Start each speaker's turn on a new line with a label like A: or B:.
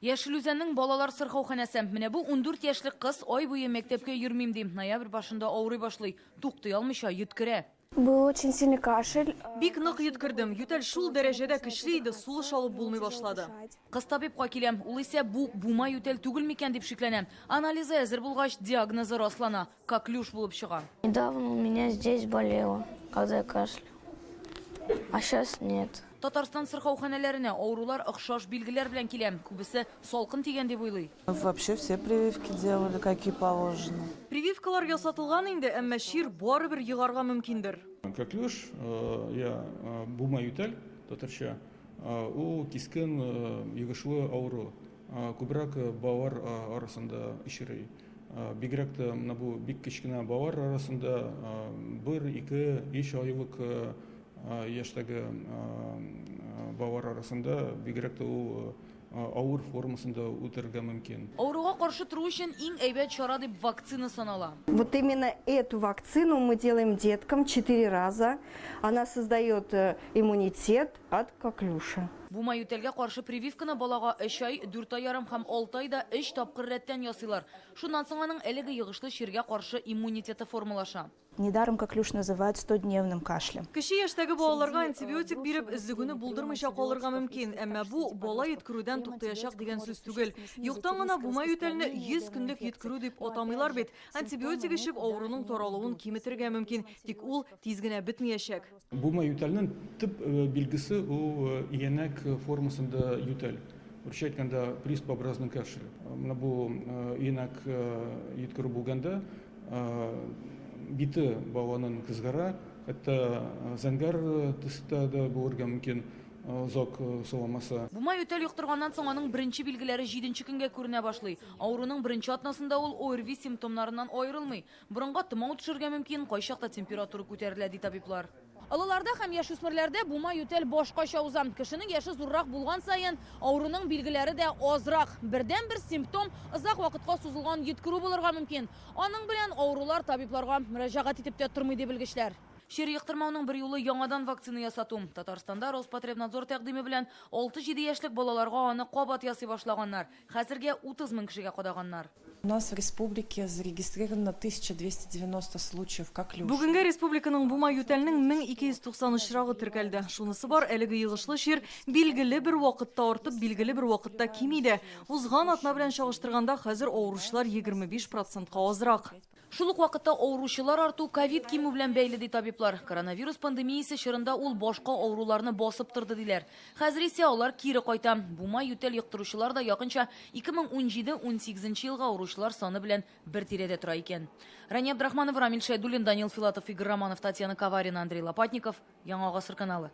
A: Яшел Үзәннең балалар сырхауханәсе. Менә бу 14 яшьлек кыз ай буе мәктәпкә йөрмим ди. Ноябрь башында авырый башлый. Туктый алмыйча йөткерә.
B: Был очень сильный кашель.
C: Бик нык йөткердем. Ютәл шул дәрәҗәдә көчле иде, сулыш алып булмый башлады.
A: Кыз табибка килә. Ул исә бу бума ютәл түгел микән дип шикләнә. Анализы әзер булгач, диагнозы раслана, коклюш булып чыга.
B: Недавно у меня здесь болело, когда я кашлял. А сейчас нет.
A: Татарстан сырхауханәләренә авырулар охшаш билгеләр белән килә. Күбесе салкын тигән дип уйлый.
D: Вообще все прививки делали, какие положено.
C: Прививкалар ясатылган инде, әмма чир барыбер йогарга мөмкиндер.
E: Коклюш, я бума ютәл татарча, ул кискен йогышлы авыру. Күбрәк балалар арасында очрый. Бигрәк тә менә бу бик кечкенә балалар арасында бер, ике, өч айлык яшьтәге балалар арасында бигрәк тә ул авыр формасында үтәргә мөмкин.
A: Авыруга каршы тору өчен иң әйбәт чара дип вакцина санала.
F: Вот именно эту вакцину мы делаем деткам 4 раза. Она создает иммунитет от коклюша.
A: Бума ютәлгә каршы прививканы балага өч ай, дүрт ай ярым һәм алты айда өч тапкыр рәттән ясыйлар. Шуннан соң аның әлеге йогышлы чиргә каршы иммунитеты формалаша.
G: Недаром коклюш называют 100-дневным кашлем.
C: Кече яшьтәге балаларга антибиотик биреп, өзлегүне булдырмыйча калырга мөмкин. Әмма бу бала йөткерүдән туктаячак дигән сүз түгел. Юктан гына бума ютәлне 100 көнлек йөткерү дип атамыйлар бит. Антибиотик эчеп, авыруның таралуын киметергә мөмкин. Тик ул тиз генә бетмиячәк.
E: Бума ютәлнең төп билгесе ул иянәк формасында ютәл. Русча әйткәндә, приступообразный кашель. Менә бу иянәк йөткерү булганда, Бите баланың кызгара, хәтта зәңгәр төстә дә булырга мөмкин, озак суламаса.
A: Бума ютәл йоктырганнан соң аның беренче билгеләре җиденче көнгә күренә башлый. Авыруның беренче атнасында ул ОРВИ симптомнарыннан аерылмый. Борынга томау төшергә мөмкин, кайчакта температура күтәрелә, ди табиблар. Олыларда һәм яшүсмерләрдә бума ютәл башкача уза. Кешенең яше зуррак булган саен, авыруның билгеләре дә азрак. Бердәнбер симптом озак вакытка сузылган йөткерү булырга мөмкин. Аның белән авырулар табибларга мөрәҗәгать итеп тә тормый, ди белгечләр. Чир йоктырмауның бер юлы, яңадан вакцина ясату. Татарстанда Роспотребнадзор тәкъдиме белән 6-7 яшьлек балаларга аны кабат ясый башлаганнар. Хәзергә 30 мең кешегә кадаганнар.
D: У нас в республике зарегистрировано 1290 случаев коклюша.
C: Бүгенгә республиканың бума ютәлнең 1290 очрагы теркәлде. Шунысы бар, әлеге йогышлы чир билгеле бер вакытта артып, билгеле бер вакытта кими дә. Узган атна белән чагыштырганда, хәзер авыручылар 25 процентка азрак.
A: Шул ук вакытта авыручылар арту ковид кимү белән бәйле, ди табиблар. Коронавирус пандемиясе чорында ул башка авыруларны басып торды, диләр. Хәзер исә алар кире кайта. Бума ютәл йоктыручылар да якынча 2017-18 елгы авыручылар саны белән бер тирәдә тора икән. Рания Абдрахманова, Рамил Шәйдуллин, Данил Филатов, Игорь Романов, Татьяна Коварина, Андрей Лопатников. Яңа гасыр каналы.